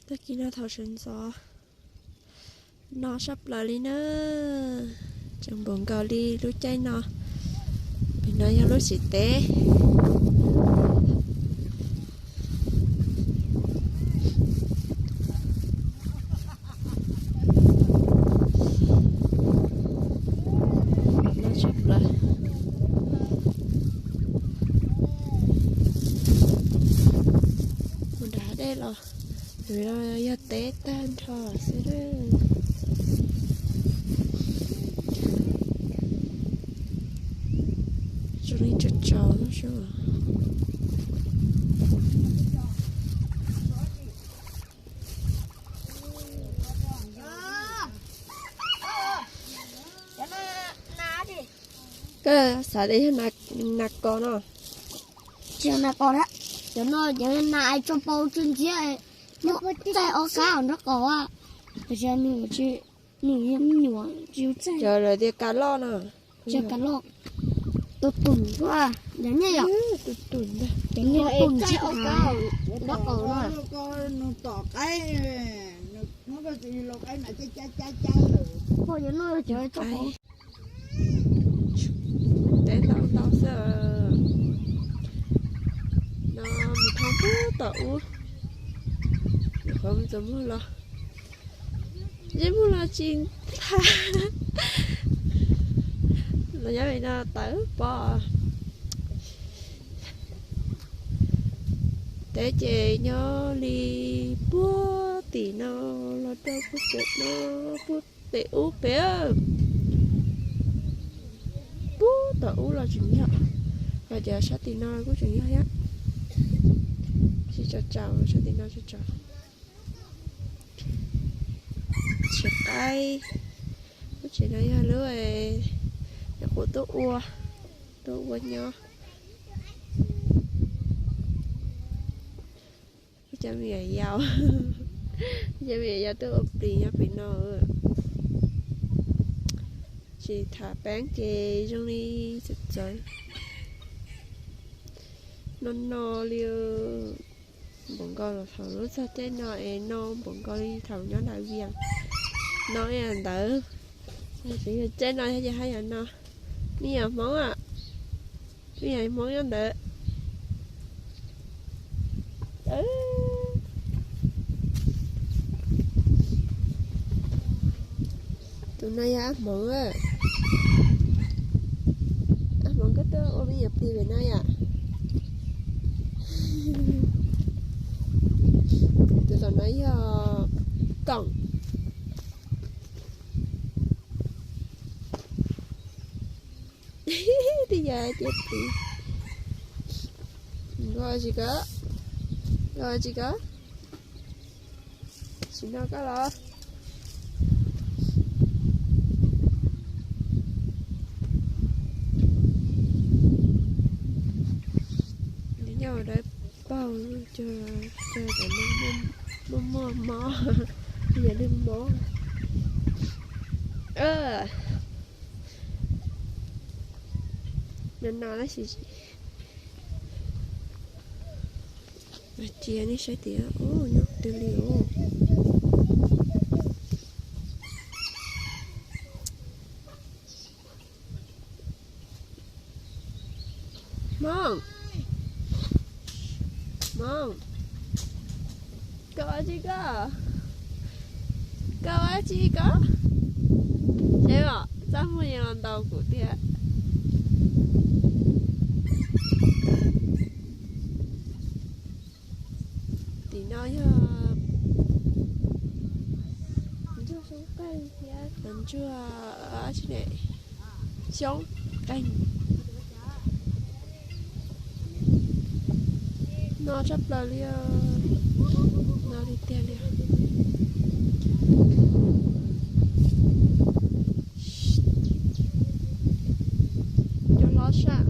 Tag kis no thaum sawv ntxov no sab plaws li na, tseem npaum nkaus li lub caij no. Pem no yog lub tsev teb. Mus nram dej los, yog teb tag nrho xwb. Zoo li tsaus tsaus xwb. Koj xav tias yog nas kos no? Tsis yog nas kos thiab, cov no cov nas tso pau tsw ntxiab, muaj txaij ob kab nraub qaum, tab sis nws tsis, nws yeej me nyuam tsis yog txaij. Cov lawv tias kav loj no. Cov kav loj, tus tus, cov nyiaj yom, tus tus ntag, cov nyiaj tus ntsib ob kab nraub qaum no. Pom cov no cov tso pau. Teb ntau ntau xwb. No mus thoob puag tom ub, nyuam qhuav mus txog muag los, zeb muag los tsis tag. Los nyob li no tawv pob. Teb ces nyob li puag tim no los rau puag pem no, puag pem ub pem. Puag tom ub los tseem yog, ho cov sab tim no kuj tseem yog thiab. Tsis tsaus tsaus, sab tim no tsis tsaus. Tsev qaib, lub tsev no yog lub nyuam qhuav tuaj ua, tuaj ua nyob. Ib cov me nyuam yaus, ib cov me nyuam yaus tuaj ua plis nyob pem no. Tsis tham peeb ces zoo li txawv txawv. No no li, npaum nkaus los thaum lub txog caij no es no npaum nkaus li thaum nyob nram Vias no ib yam ntawd. Tab sis caij no ces haj yam no, me nyuam Hmoob, me nyuam Hmoob nyob ntawd. Tus no yog ab Hmoov, ab Hmoov koj tuaj ua me nyuam plis pem no yom? Tus tom no yog Koom. Twb yog ces plis. Nko tsis kov, nko tsis kov, tsis no koj los. Nws nyob dawb paug, cog cov no muaj muaj mob, yog lwj mob. No no tab sis cia nej saib tias ub nyob twg li os. Hmoob, Hmoob, koj ua tsi koj? Koj ua tsi koj? Seb os, txaj muag yeej los ntaus kuv tiag. Tim no yog ntsuag Xyoob Qeeg thiab ntsuag ab tsi ne, Xyoob Qeeg. No tshaj plaws li, no li tiag li. Cov hlob sab,